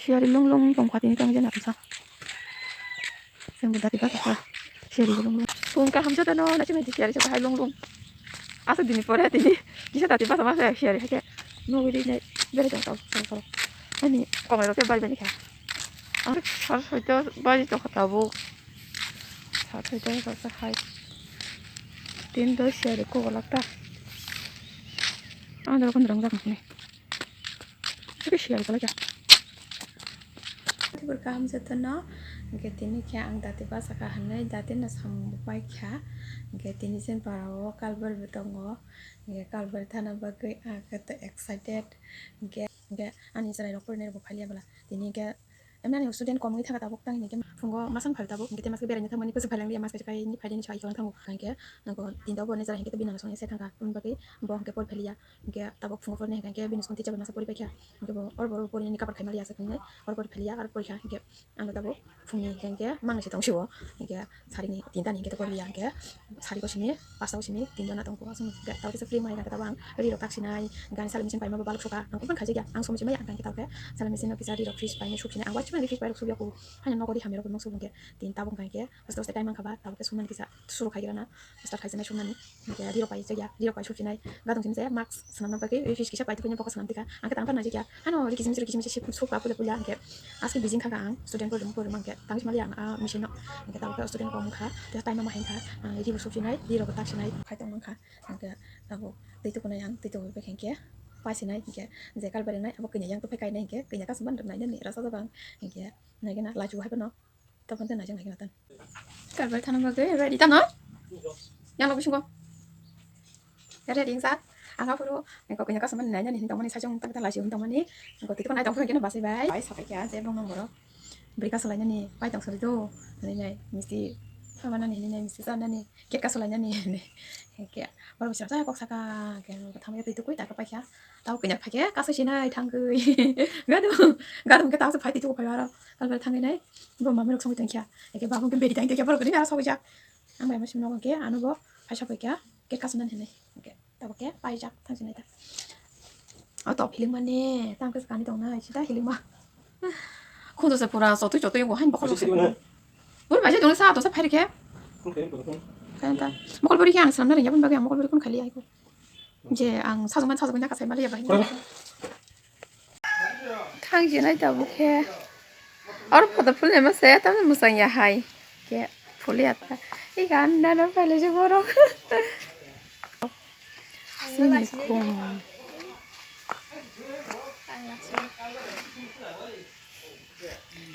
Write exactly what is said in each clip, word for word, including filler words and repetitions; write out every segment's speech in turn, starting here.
Siyari lung lung tongkha tini tong jena kisa. Yang dati basa kha. Siyari lung lung. Phung kaham joto no naising naising siyari sa hai lung lung. Asa dini pore tini. Kisa dati basa masa siyari hake. Nogwi di nai. Bere jang tau tau tau. Ani komai rote bai bai kha. Ang sar soito bai tongkha tabuk. Sar soito sar sar hai. Tin do siyari ko lakta. Ang dorokon dorong jak ni. Siyari ko lakta. Tibur kaham jotono, hingke tini khe ang dati basa kha hinui dati no samung bo pai kha, hingke tini chini para o kalbar bo tongo, hingke kalbar thana bagwi ang khe to excited, hingke, hingke ani chwrai rok porinai rok bo phailia bwla tini hingke emni ani student kom wngwi thangkha tabuk tang hingke phungo masang phai tabuk hingke tei maske beraina thangmani kuchuk phailang liya maske kaini phaideni chwrai thango hingke nangkhe tinta o bo nai chwrai hingke bini nang song se thangkha aboni bagwi bo hingke por phailia. Hingke tabuk phungo porni hingke bini school teacher bai masa pori paikha. Hingke bo oro bo porinani kabar khaima liya asa khainai oro pori phailia aro porikha hingke ano tabuk phungni hingke mangni se tong sio. Hingke sarini tinta ni hingke to porliya hingke sari ko simi pasta ko simi tinta na tongkho aswk hingke tabuk kisa free mai hingke tabuk ang ri rok tak sinai hingke ani salai machine paima bo balok sukha ang kubun khaijak ya ang somo simaya hingke tabuk khe salai machine no kisa ri rok freeze painai suk sinai ang waisima ri freeze pai rok suk ya ku haino nogo ri hamya rok bo nok suk hingke tin tabuk hingke aste aste time mangkha ba tabuk khe sumani kisa suru khai gira na start khai sinai sumani. Hingke rirok pai chaya, rirok pai suksinai. Gadong simi se mask swnamna bagwi, ri fish kisa pai tukuina bokol swnam tika. Angke tangkha naijak ya. Hano ri kisim ri kisim se suk pa puja puja angke. Aske bijing kha ang student program program angke. Tangsi mali ang a machine no. Angke tabo student ko mangkha. Te time ma hingkha. Ang ri bo suksinai, rirok tak sinai. Khai tong mangkha. Angke tabo tei tukunai ang tei tukunai hingke. Pai sinai hingke. Je kal berengnai abo kanya yang tupai kainai hingke. Kanya kasman rwnai nani rasa jabang. Hingke. Naigena laju hai no. Topon tei naijak naikhe natan. Kalbai thana bagwi ready tamo? Yang logi sungo. Ready wngsa. Ang aphuru engko kanya customer ni nainani hinwi tongmani sajung tang tang lachi hinwi tongmani. Engko twi tongmani tongphuru keno basai bai. Bai sapai kha je bong nang borok. Bwrwi kasulainani pai tong sori do. Hinwi nai misti. Samanani hinwi nai misti sanani. Cake kasulainani hinwi. Hingke borok bising sa kok saka. Hingke tamo twi tukui ta kapai kha. Tamo kanya phai khe kasui sinai thangwi. Gadu. Gadu hingke tamo phai twi tuku phai aro. Kalbai thangwi nai. Bo mami rok songwi tongkha. Eke babung ke beri tang tongkha borok ni aro sogwi jak. Ang bai masi nogo ke ano bo paisa pai kha. Ke kasunani hinwi. Oke. Tabo ke pai jak thang sinai ta. O top hiling mani tang ke kani tong nai sida hiling ma. Khunjo se pura sotwi sotwi bo hain bokol se. Bur bai se dong sa to sa phai khe. Kaya ta. Mokol bori khe ang sanam na ringya bun bagwi ang mokol bori kun khali ai ko. Je ang sajokmani sajokmani kha sai maliya bahai. Thang je nai tabuk khe. Oro photo phulnai ma se tamni mwchang ya hai. Khe phulia ta. I gan na na phailai je borok. Sini kum.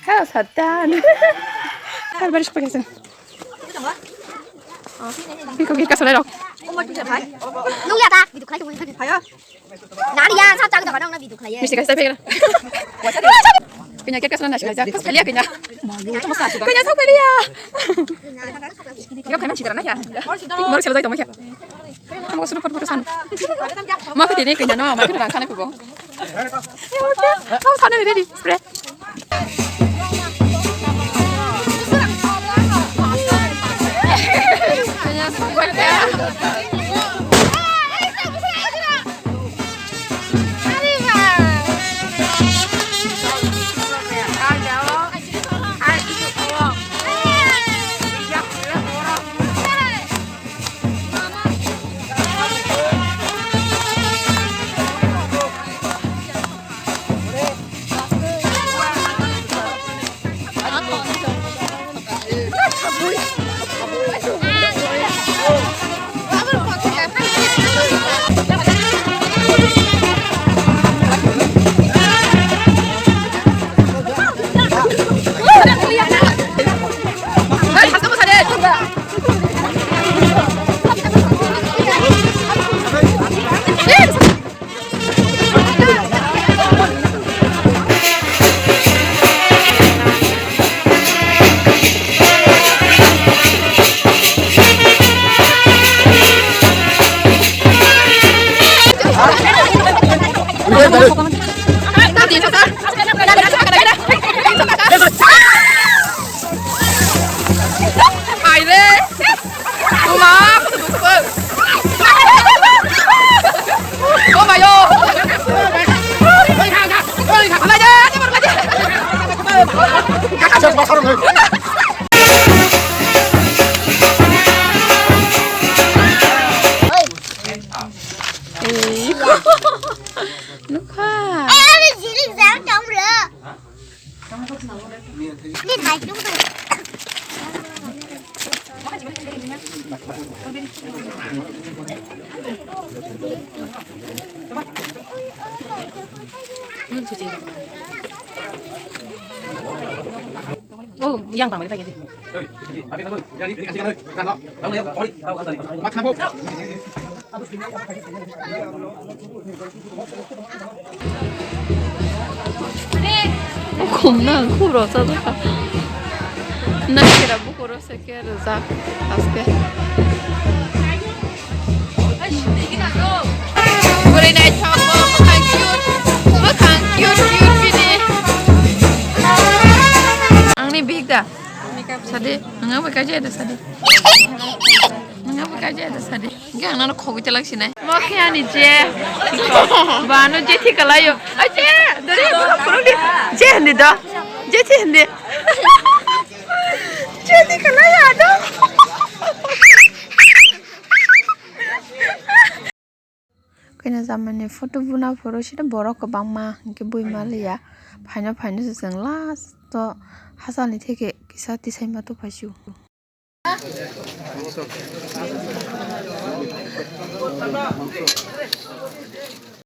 Hello, Satan. Kalbari siapa kasih? Biko kita selai dok. Nung lihat ah, video khlai tong. Ayo. Nari ya, sab chang dong, nang video khlai. Misti kasih tapi kena. Kena kita selai nasi aja. Terus kali ya kena. Kena sok kali ya. Kena kena citra na ya. Baru selesai dong ya. Kamu sudah perlu pesan. Mau ke sini kena no, mau ke rangkana kubo. Kamu sana ready, spray. Nukha. Oh, yang bang, bang, bang. Khum na, khum rwchajak kha. Na, kera bukur rw se khe rwjak aske. Bwrwi naithok bo, bwkhang cute, bwkhang cute, cute bini. Angni bihik da? Sadi, nang abo kaijai da sadi. Nang abo kaijai da sadi. Hingke ang nono khogwi chalak sinai. Mo khe ani je. Ba no je thik kalaio. Ai je, dori, phuru di. Je hindi do. Je je hindi. Je thik kalaio ado. Khaina jamani photo buna phuru sida borok kwbangma hingke bui maliya. Phaino phaino se chwng last o hachal ni theke kisa tisai ma tongphai sio.